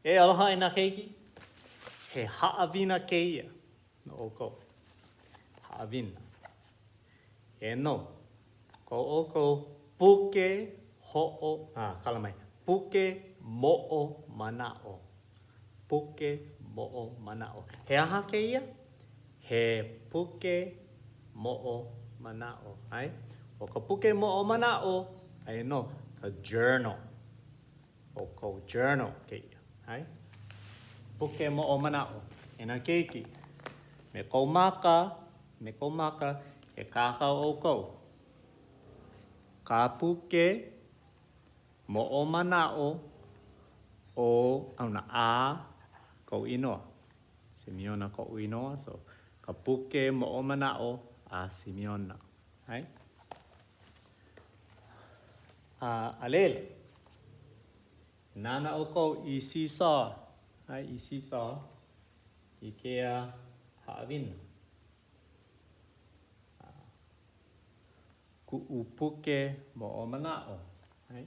E aloha e nā keiki, he haʻawina kēia no ʻoukou. Haʻawina. E nō, ko ʻoukou puke hoʻo, a, kala mai, puke moʻomanaʻo. Puke moʻomanaʻo. He aha kēia? He puke moʻomanaʻo. ʻAe? ʻO ka puke moʻomanaʻo, aia nō ka journal. ʻO kou journal kēia. ʻAe? Puke moʻomanaʻo. E nā keiki, me kou māka, me kou māka, e kākau ʻoukou. Ka puke moʻomanaʻo o ʻauna a kou inoa. Simeona koʻu inoa, so ka puke moʻomanaʻo a Simeona. ʻAe? A, a laila, nānā ʻoukou i seesaw, ʻae, i seesaw i kēia haʻawina. A, kuʻu puke moʻomanaʻo, ʻae.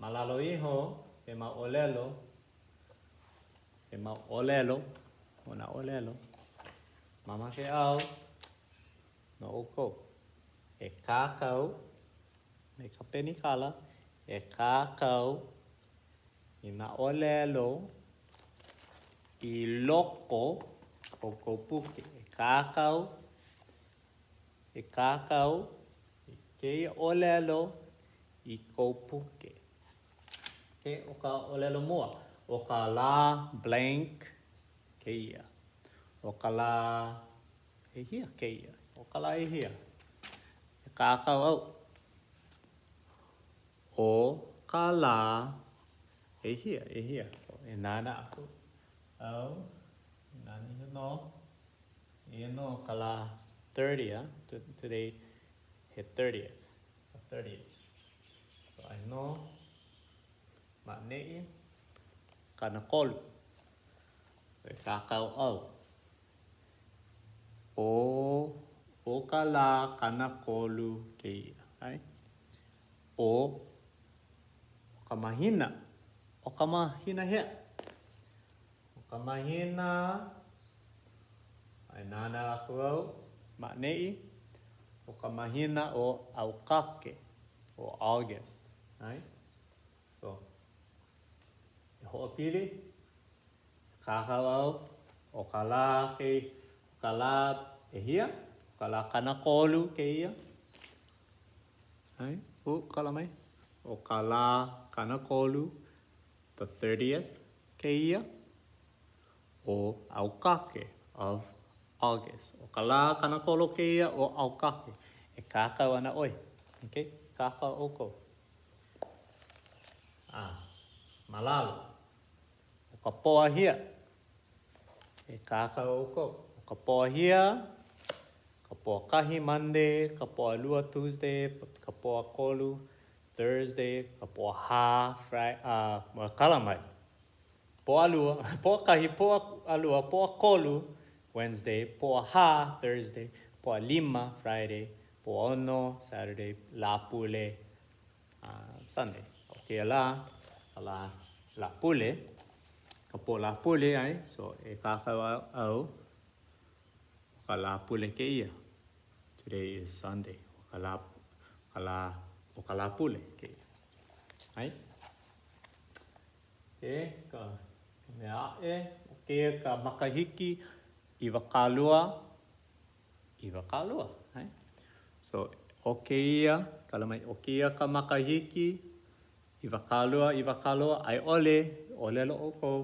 Ma lalo iho, he mau ʻōlelo, he mau ʻōlelo, o nā ʻōlelo, mamake au no ʻoukou. E kākau me ka penikala, e kākau i nā ʻōlelo i loko o kou puke. E kākau, e kākau i kēia ʻōlelo i kou puke. Okay, ʻo ka ʻōlelo mua, ʻo ka lā blank kēia. ʻO ka lā ʻehia kēia? ʻO ka lā ʻehia? E kākau au. ʻO ka lā ʻehia, ʻehia. E nānā aku au. E nānā iho nō. Eia nō ka lā 30, a? Today, he 30th. The 30th. So, aia nō ma ʻaneʻi, 30. So, e kākau au. ʻO, ʻo ka lā 30 kēia. ʻAe? ʻO, ʻo ka mahina. ʻO ka mahina hea? ʻO ka mahina, a e nānā aku au ma ʻaneʻi, ʻo ka mahina ʻo ʻAukake, ʻo August. ʻAe? So, e hoʻopili, kākau au, ʻo ka lā ke, ʻo ka lā ʻehia, ʻo ka lā 30 kēia. ʻAe? Uh, kala mai. ʻO ka lā 30, the 30th kēia, o ʻAukake, of August. ʻO ka lā 30 kēia o ʻAukake. E kākau ana ʻoe. Okay? Kākau ʻoukou. A, ma lalo. ʻO ka Pōʻahia. E kākau ʻoukou. ʻO ka Pōʻahia, ka Pōʻakahi, Monday, ka Pōʻalua, Tuesday, ka Pōʻakolu, Thursday, ka Pōʻahā, Friday, uh, well, kala mai. Pōʻalua, Pōʻakahi, Pōʻalua, Pōʻakolu, Wednesday, Pōʻahā, Thursday, Pōʻalima, Friday, Pōʻaono, Saturday, Lāpule, Sunday. ʻO kēia lā, ka lā Lāpule, ka pō Lāpule, ʻae, so e kākau au, ʻo ka Lāpule kēia. Today is Sunday. ʻO ka lā, ka lā, ʻo ka Lāpule kēia. ʻAe? E ka mea aʻe, ʻo kēia ka makahiki 20 20. ʻAe? So, ʻo kēia, kala mai, ʻo kēia ka makahiki 20, 20, a i ʻole, ʻōlelo ʻoukou,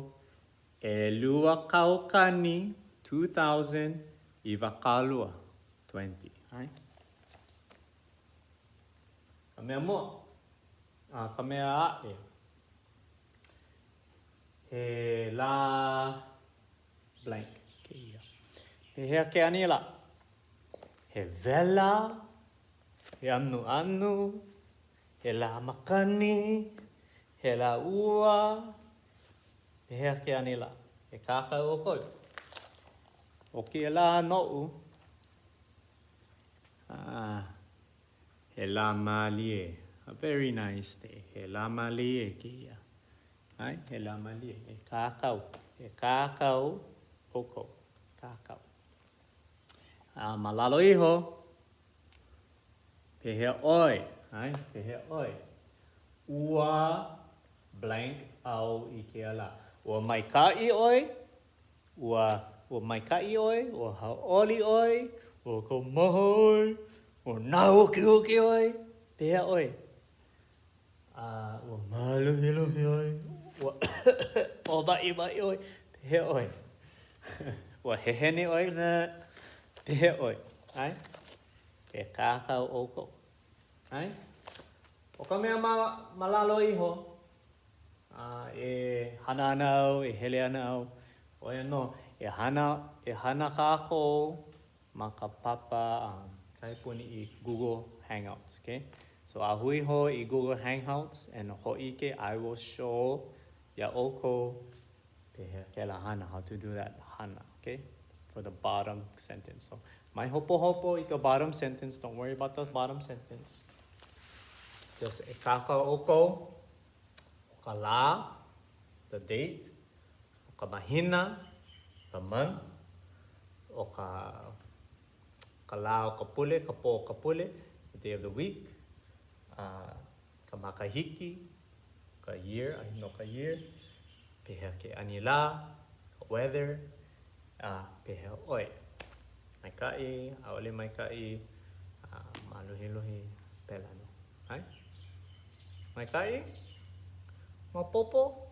2000, 2000, 20, 20. ʻAe? Ka mea mua, a ka mea aʻe, he lā blank kēia. Pehea ke anilā? He wela, he anuanu, he lā makani, he lā ua. Pehea ke anilā? E kākau ʻoukou. ʻO kēia lā noʻu, ah, he lā mālie. A very nice day. He lā mālie kēia. ʻAe, he lā mālie. E kākau. E kākau ʻoukou. Kākau. A ma lalo iho, pehea ʻoe? ʻAe, pehea ʻoe? Ua blank au i kēia lā. Ua maikaʻi ʻoe? Ua, ua maikaʻi ʻoe? Ua hauʻoli ʻoe? Ua kaumaha ʻoe? Ua nāukiuki ʻoe? Pehea ʻoe? A ua māluhiluhi ʻoe? Ua ʻōmaʻimaʻi ʻoe? Pehea ʻoe? Ua heheni ʻoe? Pehea ʻoe? ʻAe? E kākau ʻoukou. ʻAe? ʻO ka mea ma, ma lalo iho, a e hana ana au, e hele ana au, ʻo ia nō, e hana, e hana kākou ma ka papa um, kahi puni i Google Hangouts, okay? So a hui hou i Google Hangouts and hōʻike, I will show iā ʻoukou pehea kēlā hana, how to do that hana, okay? For the bottom sentence. So, mai hopohopo i ka bottom sentence, don't worry about the bottom sentence. Just e kākau ʻoukou, ʻo ka lā, the date, ʻo ka mahina, the month, ʻo ka, ka lā o ka pule, ka pō o ka pule, the day of the week, a ka makahiki, ka year, a no ka year, pehea ke anilā, ka weather, a pehea ʻoe. Maikaʻi, ʻaʻole maikaʻi, a māluhiluhi, pēlā nō. ʻAe? Maikaʻi? Maopopo?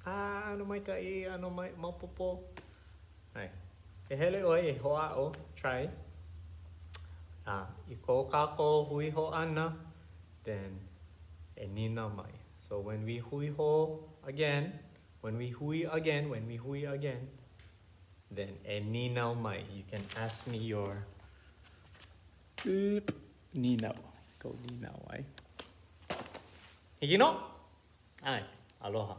A, ʻano maikaʻi, ʻano maopopo. ʻAe. E hele ʻoe e hoʻāʻo, try, a i ko kākou hui hou ʻana, then e nīnau mai. So when we hui hou again, when we hui again, when we hui again, then e nīnau mai. You can ask me your oop, nīnau. Kou nīnau, ʻae? Hiki nō? ʻAe. Aloha.